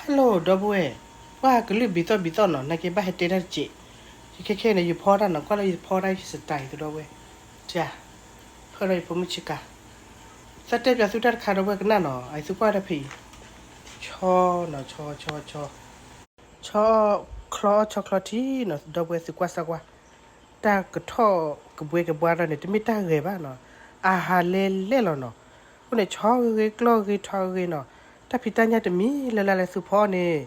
Hello ဒီပုၢ်ဝဲၢ်, ပှၤကလုၢ်ဘံၣ်သီၣ်ဘံၣ်သီၣ်နီၤ, နာ်က့ဘၣ်ဟဲတဲတၢ်တစဲး, ယခဲခဲန့ၣ် ယဖီတၢ်နီၤ, ကွၢ်လၢယဖီတၢ်ယ style သဒီပုၢ်ဝဲၢ်, ဖၢဒီးယဖိမုၣ်ဆ့ကၤ, သးတဲပၠးသုတၢ်တခါဒီပုၢ်ဝဲၢ်ကနၣ်နီၤ, အသုကွၢ်တၢ်ဖဲအံၤ, ဆီနီၤ, ဆီ ဆီ ဆီ ဆီ, ချီအီၣ်ချီထံနီၤ, ဒီပုၢ်ဝဲၢ် သုကွၢ်စၢ်ကွၢ် တၢ်ကထီၣ်ကဘှဲကဘှါဒီးန့ၣ် တမ့ၢ်တၢ်ဂဲၤဘၣ်နီၤ, အဟးလဲလဲလီၤနီၤ. အဃိန့ၣ် ဆီဂ့ၤဂ့ၤ ကျီဂ့ၤထီဂ့ၤနီၤ, တၢ်ဖံးတၢ်ညၣ်တမံၤလၢ်လၢ်လၢသုဖီအီၣ်န့ၣ်,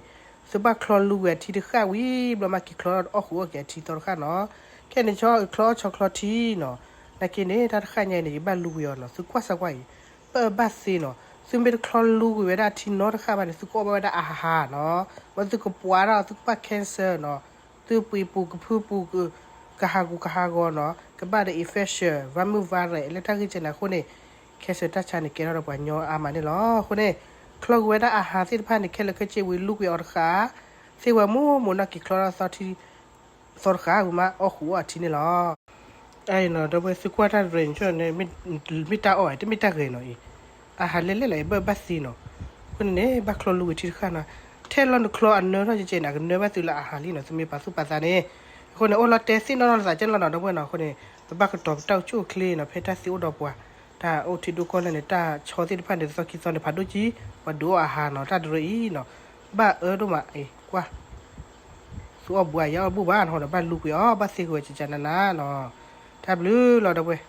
သုဘၣ်ချီလူကွံာ်အထံတဃၣ်ဝံၤဘျီမး က့ၤချီအီၣ်ဃုာ်အီၣ်က့ၤအထံသီတဃၣ်နီၤ. ခဲန့ၣ် ဆီချီအီၣ်ဆီချီထံနီၤ, နာ်က့န့ၣ် တၢ်တဃၣ်ညါအံၤန့ၣ် ယဘၣ်လူကွံာ်အီၤနီၤ, သုကွၢ်စၢ်ကွၢ်အံၤ, ဘၣ်အၢဘၣ်သီနီၤ, သုမ့ၢ်တချီလူကွံာ်ဝဲဒၣ်အထံနီတဃၣ်ဘၣ်န့ၣ် သုကအီၣ်ဘၣ်ဝဲဒၣ်အဟးနီၤ, ဝဲသုကပှၤဒီးသုကဘၣ် cancer နီၤ, သုပှ့ၤပူၤကဖုပူၤ ကဟးဂူာ်ကဟးဂီၤနီၤ, ကဘၣ်ဒီး infection ဝါမုၢ်ဝါရဲၣ် လၢတၢ်ဂ့ၢ်ကဲန့ၣ်အဃိန့ၣ်, cancer တၢ်ဆါန့ၣ် ကဲထီၣ်ဒီးပှၤညီအါမးန့ၣ်လီၤ. အဃိန့ၣ် ချီကွံာ်ဝဲဒၣ်အဟးသ့ၣ်တဖၣ်န့ၣ် ခဲလၢာ်ခဲဆ့ဝံၤလူကွံာ်အီၤတဃၣ်, သ့ဝဲမိၢ်မိၢ်နီၢ်က့ၤချီထီၣ်သီထံ သီတဃၣ်ဝံၤမး အီၣ်ဃုာ်အီၣ်အထံန့ၣ်လီၤ. အံၤနီၤ ဒီပုၢ်ဝဲၢ် သုကွၢ်တၢ်တရံးန့ၣ် မ့ၢ်တၢ်အီၣ် တမ့ၢ်တၢ်ဂဲၤနီၤအံၤ, အဟးလဲလဲလီၤအံၤ ဘၣ်အၢဘၣ်သီနီၤ. အဃိန့ၣ်န့ၣ် ဘၣ်ချီလူကွံာ်ထံတဃၣ်နီၤ, ထဲလီၤနချီအနၢထီၣ်ကဲကဲန့ၣ် အကနၢဘၣ်သုလၢအဟးလံနီၤ, သုမ့ၢ်ပာ်သူၣ်ပာ်သးန့ၣ်. အဃိန့ၣ် အိၣ်လီၤတဲသ့ၣ်နီၣ်ထီၣ်သးကဲလီၤနီၤ ဒီပုၢ်ဝဲၢ်နီၤ. အဃိန့ၣ် ပဘၣ်ကတီၤပတၢ်အိၣ်ဆူၣ်အိၣ်ချ့နီၤ, ဖဲတၢ်သံအိၣ်ဒီးပှၤ, တၢ်အိၣ်ထံဒိၣ်ကီၢ်လဲၢ်န့ၣ် တၢ်ဆီသ့ၣ်တဖၣ်န့ၣ် တသီခံသီန့ၣ် ဖးဒိၣ်ကံ, ပှၤဒုးအီၣ်အဟးနီၤ, တၢ်တရံးအံၤနီၤ, ဘၣ်အၢဒိၣ်မးအံၤ ကွၢ် သုအီၣ်ဘူးဧါ ယအီၣ်တဘူးဘၣ်နီၤ, ဘၣ်လူကွံာ်အီၤ ဘၣ်သ့ကွံာ်ဝဲကကနနနီၤ. တၢ်ဘျုးလီၤ ဒီပုၢ်ဝဲၢ်.